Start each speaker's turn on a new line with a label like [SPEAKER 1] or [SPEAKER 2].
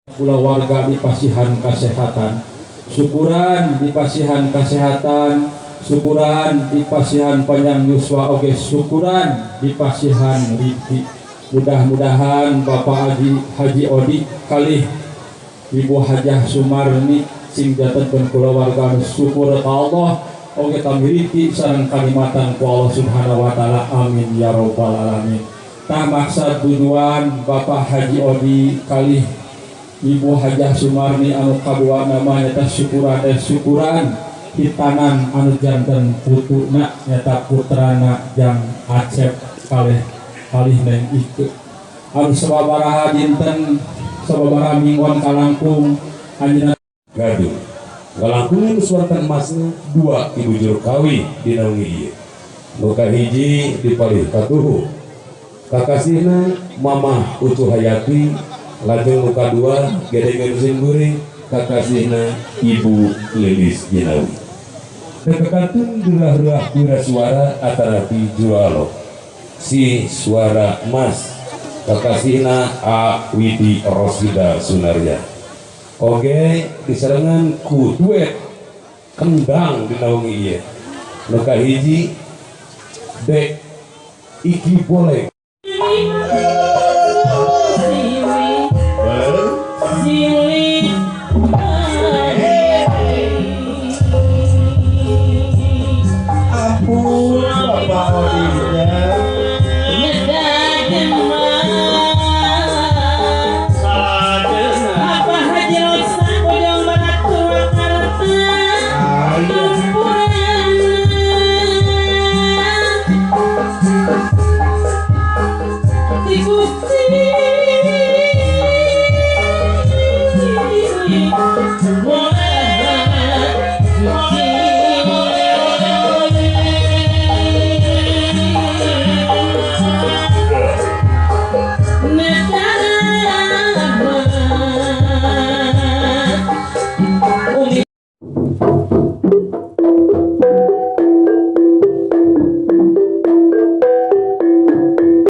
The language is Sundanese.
[SPEAKER 1] Kulawarga dipasihan kesehatan, syukuran dipasihan kesehatan, syukuran dipasihan panjang yuswa, oge syukuran dipasihan rizki. Mudah-mudahan Bapak Haji Haji Odi kalih Ibu Hajah Sumarni sing jantenkeun kulawarga anu syukur ka Allah, oge tamiriki sareng kanikmatan ku Allah Subhanahu wa taala. Amin ya rabbal alamin. Tah, maksad tujuan Bapak Haji Odi kalih Ibu Hajah Sumarni anu kadua namanya teh syukuran teh syukuran hitanan anu janten putuna, nyata putrana jang Acep kalih kalih Neng Ike, anu sababaraha dinten, sababaraha mingguan kalangkung anjeunna
[SPEAKER 2] gaduh ngalangkungan suara emasna dua ibu juru kawih dina wengi ieu. Nu kahiji di palih katuhu, kakasihna Mamah Ucu Hayati, lajeng nu kadua gedengeun simkuring, kakasihna Ibu Lilis Jinawi. Teu kakantun durah-rurah wira suara atanapi jualo si suara emas, kakasihna A Widi Rosida Sunarya, oge disarengan ku duet kendang dina wengi ieu. Nu kahiji Dek Iki Boleh.
[SPEAKER 1] Ampun, Bapak Odinya.
[SPEAKER 3] Apa Haji Rosa Bojong Barat Purwakarta.
[SPEAKER 1] Ah, iya.
[SPEAKER 3] Ti Gusti Suci. Umi.